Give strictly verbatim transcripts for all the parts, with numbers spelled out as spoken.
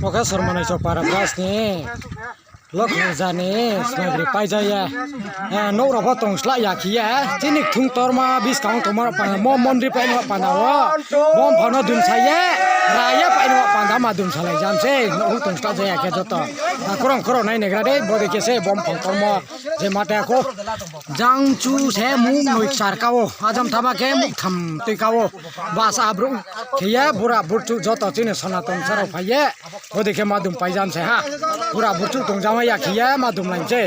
Bo khe Sormanaichok para branch ni Lokhipuja ni smagri paija ye. Eh, nouh rao pho tong slah ya khe ye. Chini kthung torma buskang tongma rao panda mo mondri paimo panda wo. Bo mphang no dumsa ye. Ra ye paimo panda ma dumsa lai jam se. Nouh tong slah ja ya khe joto. Akurang kurang nai negra dei. Bodei khe se bo mphang tormo. Je mate ko. Jang chu se mung noi ksar ka wo. Ajam thama khe mung tham tui ka wo. Bas abru khe ye bura burchu joto chini Sonaton sa rao phai ye. Bodei khe ma dum paijam se ha. Bura burchu tong jama ya khe ye ma dum lai se.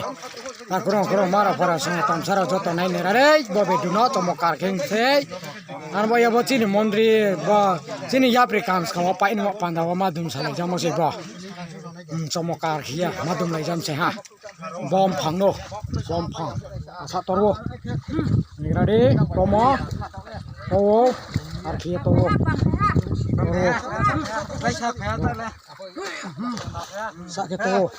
Akurang kurang ma rao phara Sonaton sa rao joto nai negra dei. Bo be duno chomo kar khe se. Ano bo ya bo chini mondri bo chini yapri kam ska wo paimo panda wo ma dum sa lai jamo se bo. Hmm, chomo kar khe ye ma dum lai jam se ha. Bo mphang no, bo mphang. Asa tor wo. Negra dei, tomo. To wo. Ar khe ye to wo. To wo. Sa khe to wo.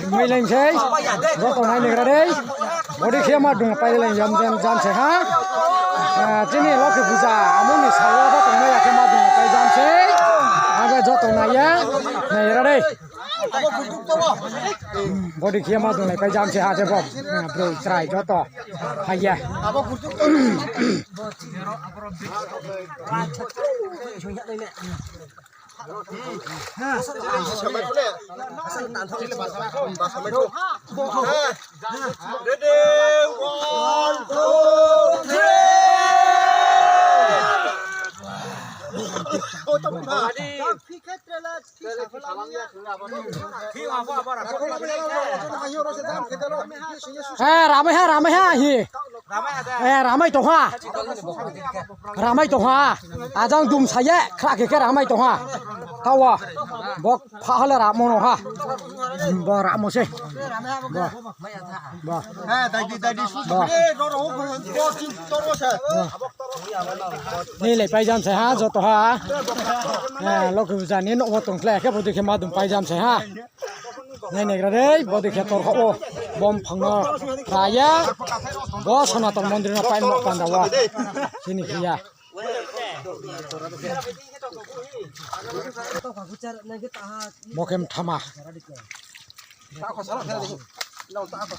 Mui laing sei, joto nai negra dei. Bodei khe ma dum pai laing jam, jam, jam se ha. Ah, chini Lokhipuja, amo ni sal wo bo tong ya khe ma dum pai jam sei. Abo joto nai ya, nai ra dei. Bodei khe ma dum lai pai jam se ha je bo. Ah, bro, try joto. Hai ya. Ready, one, two, three. Eh, ramai ha, ramai ha, hi. Eh, ramai tong ha. Ramai tong ha. Ajang dum sa ye, khra khe khe ramai tong ha. Taoh wo. Bo pha ha le ramo no ha. Bo ramo se. Bo. Bo. Bo. Ni lai pai jam se ha, joto ha. Eh, Lokhipuja ni nouh wo tong khle khe bodei khe ma dum pai jam se ha. Nai negra dei, bodei khe tor kho wo. Bo mphang no ra ye. Bo Sonaton mondri no paimo panda wo. Chini khe ya. Bo khe mthama.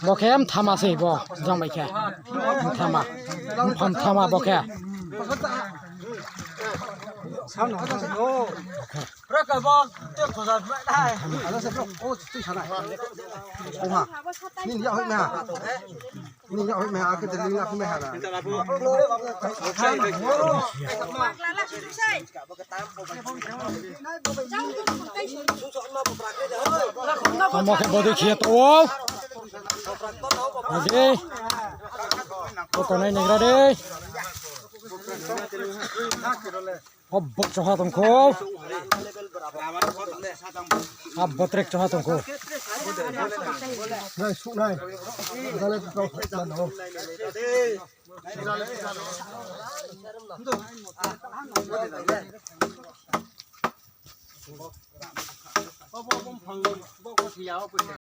Bo khe mthama se bo, jang bai khe. Mthama. Mphang mthama bo khe. Omo khe bodei khe tong ou. Bodei. Bo tongnai negra dei. Abo choha tong kho. Abo trek choha tong kho. Nai, suk nai. Dale to, na no.